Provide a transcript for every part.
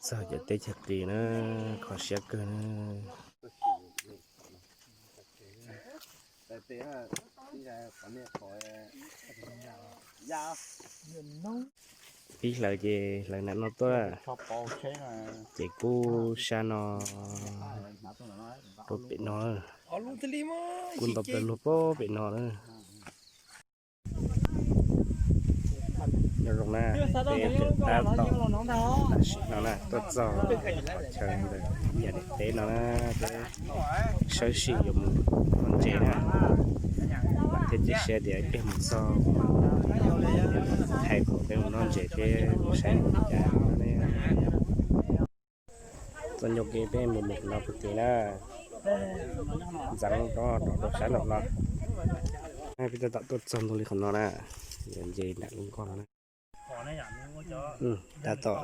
Txog cov teb chaws qis na, kho siab kawg na. Pib hlawv ces hlawv nram no tuaj, ces kub sab no rau pem no, kub ntau plaws luag pem no na. Nyob zoo na, peb tseem tab tom tam sim no na tuaj txog qhov chaw ntawm yam niam teb no na, peb sawv sim yuav mus noj ntses na. Vam thiab cia siab tias ib pliag mus txog thaij kom peb mus noj ntses thiab mus saib li cas no ne. Txog ncauj kev peb mus mus no puag tid na, ntxeev rov rau sab nraum no. Peb tab tom tuaj txog ntua li qhov no na, yuav nce nram lub nkoj no na. Tab tom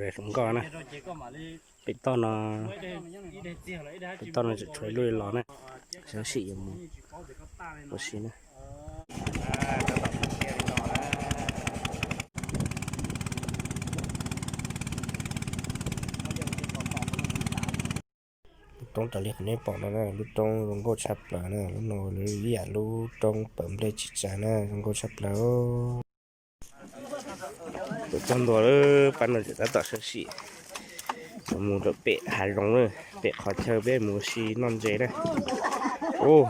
zaum nkoj na. Pem toj no, pem toj no tseem tshuav ib lub los na, sawv sim yuav mus ua si na. Lub roob raws li qhov nej pom no na, lub roob zoo nkauj tshaj plaws na, lub no lawv ib yam lub roob pawm nplej tsis tsag na, zoo nkauj tshaj plaws. Tuaj txog ntua lawm, pab no tseem tab tom sawv sim yuav mus rau pem hav zoov na, pem qhov chaw peb mus ua si noj ntses na. Ub,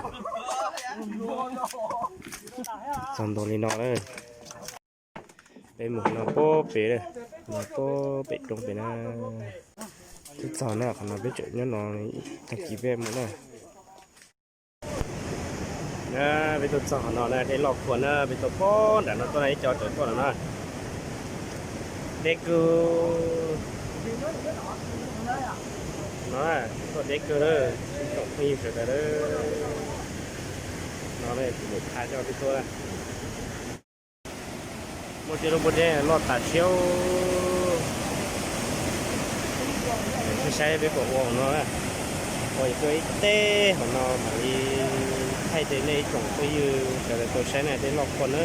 txog ntua li no na. Peb mus no puag pem, no puag pem roob pem na. Twb txog na, qhov no peb tseem nyob no, tag kis peb mus na. Peb tuaj txog qhov no na, dej loj kawg na, peb tuaj puag nram no tuaj na, ib co tawm tuaj no na. Deb kawg no, tuaj deb kawg na, ib tsoom phooj ywg sawv daws na. No na, kuv mus phaj coj peb tuaj. Muaj tej lub pob zeb loj tas siab. Saib saib peb puas ua hauv no na. Ua tuaj ib teb hauv no mam li thaij rau nej ib tsoom phooj ywg sawv daws tau saib na, dej loj kawg na,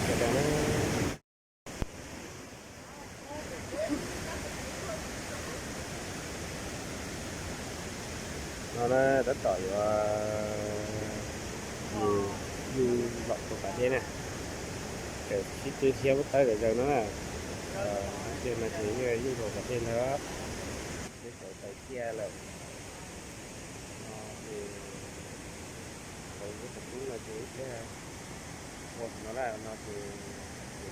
sawv daws na. No na, tab tom yuav mus yuj los rau pas dej na. Sib tw thiab ub tawb lawm zaws no na. Tiag no ces yuj los pas dej ntag. Peb tau tawm kiag lawm. No ces tau lub qhov tub no ces ib pliag ua no na, no ces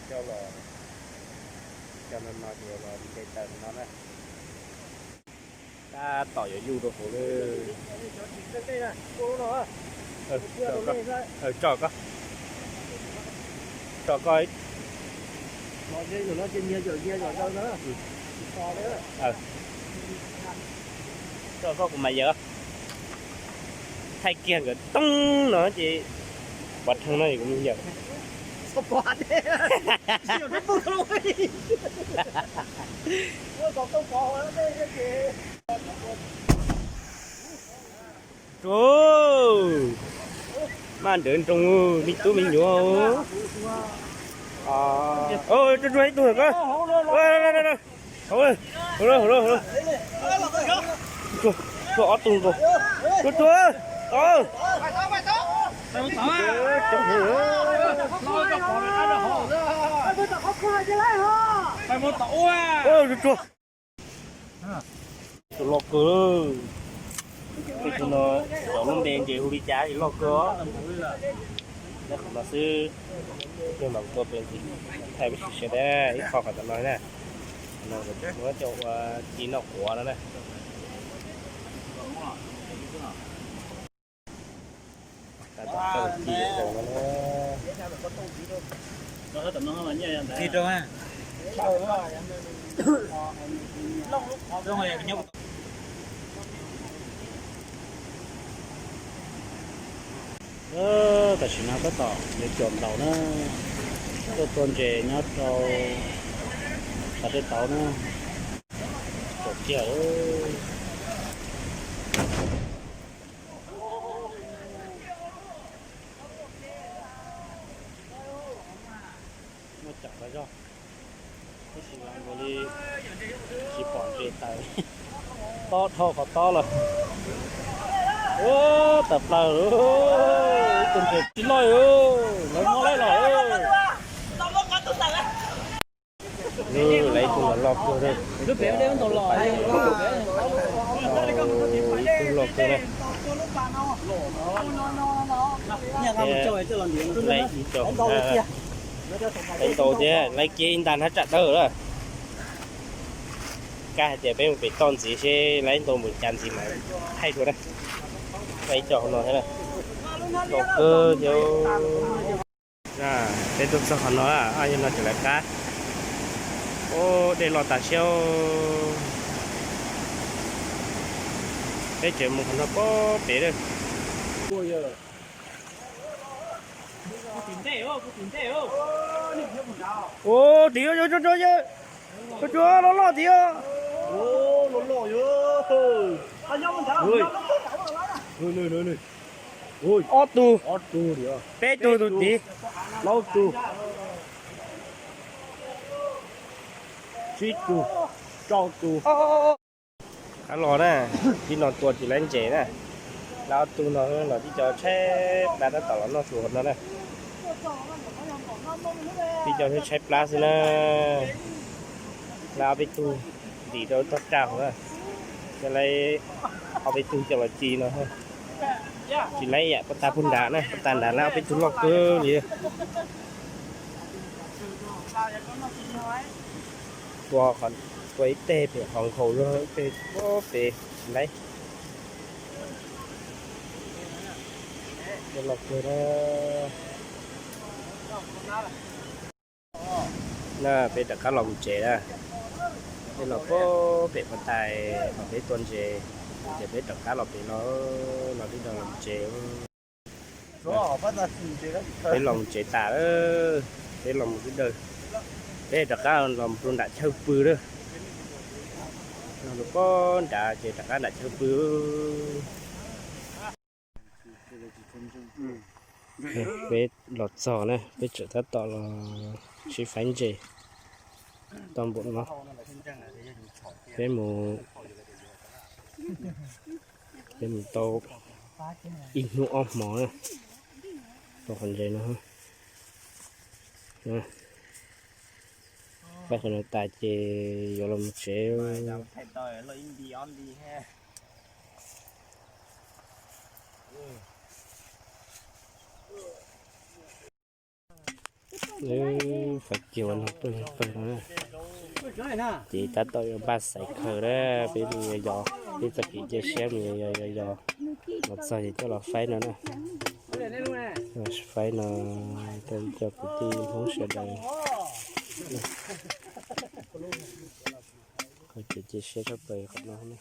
coj los, coj no no ces los nce taws no na. Tab tom yuav yuj rau hauv lawm. Tso koj, tso koj, tso koj kuv mam yawm. Thaij kiag nkawd toob no ces pov rheej no kuv mam yawm. Tsuag, maj nrawd nroo, me tub me nyuam. Tsuag tsuag ib tug ko. Tsuag, tsuag ob tug nkaus. Tsuag tsuag, tau. Tsuag tsuag. Tus loj kawg. Tej tus no cov lub npe ntses hu li cas es loj kawg. Nyob qhov no xwb, tej mas tua pem ntsis, thaij peb sim sawv daws ib qho qhov tom no na. Qhov no muab coj ua ci noj quav no na. Tab tom tau ci zaum no na. Tam sim no tab tom yuav caum ntaus na, tuaj tua ntses nyob rau pas dej tauv na. Caum kiag. Muaj caum qhov zog, tab sis mas nkaus li Tob dhau qhov tob lawm. Tawm plaws, ib tug ntses tsis loj, lawv muab laib los. Lawv ib tug los loj kawg, ib tug loj kawg na. Laib ib co, laib ntau thiab, laib kiag ib nta hnab tsam dawb lawm. Kab hais tias peb mus pem toj ntxiv seb laib ntau mus cas ntxiv mas thaij dua na. Laib ib co hauv no thiab na. Ntau kawg thiab. Peb tuaj txog qhov no, yog no tseem lawv qab. Ub, dej loj tas siab. Peb tseem mus qhov no pob pem lawm. Ub, tim, ua cuag loj loj tim. Ob tug, peb tug tus tim, plaub tug, tsib tug, rau tug. Qab los na, tib no tua tsis laib ntses na. Lawv ob tug no los tib co tshaib plab tab tom los noj su no na. Tib co tshaib plab xwb na. Lawv ob peb tug ntim rau tog raj hauv na. Coj lawv ob peb tug coj los ci no. Tsis laib yam pab tag pug nrad na, pab tag nrad lawv ob peb tug loj kawg li. Tua, tua ib teg pem qhov nkhaus zog ib teg pob pem tsis laib. Loj kawg na. Na peb rov qab los mus tsev na. Peb los pob pem pov tais los peb tua ntses, ces peb rov qab los pem no, los tib no los mus tsev. Peb los mus tsev tas, peb los mus tib daws, peb rov qab los mus rau nram chaw pw lawm. Los pob nrad ces rov qab nram chaw pw. Peb los txog na, peb tseem tab tom los sib faib ntses tau npaum no. Peb mus, peb mus tau ib hnub ob hmo na, tau qhov ntses no. Faib qhov no tas ces yuav los mus tsev. Faib kiag ua nog pawg pawg no na. Ces tab tom yuav npaj xaiv khaws na, peb mus yos yos, peb txoj kev cia siab mus yos yos yos yos, los txog ces coj los faib no na. Faib no, cov kwv tij Hmoob sawv daws, qhov kev cia siab tshaj plaws qhov no.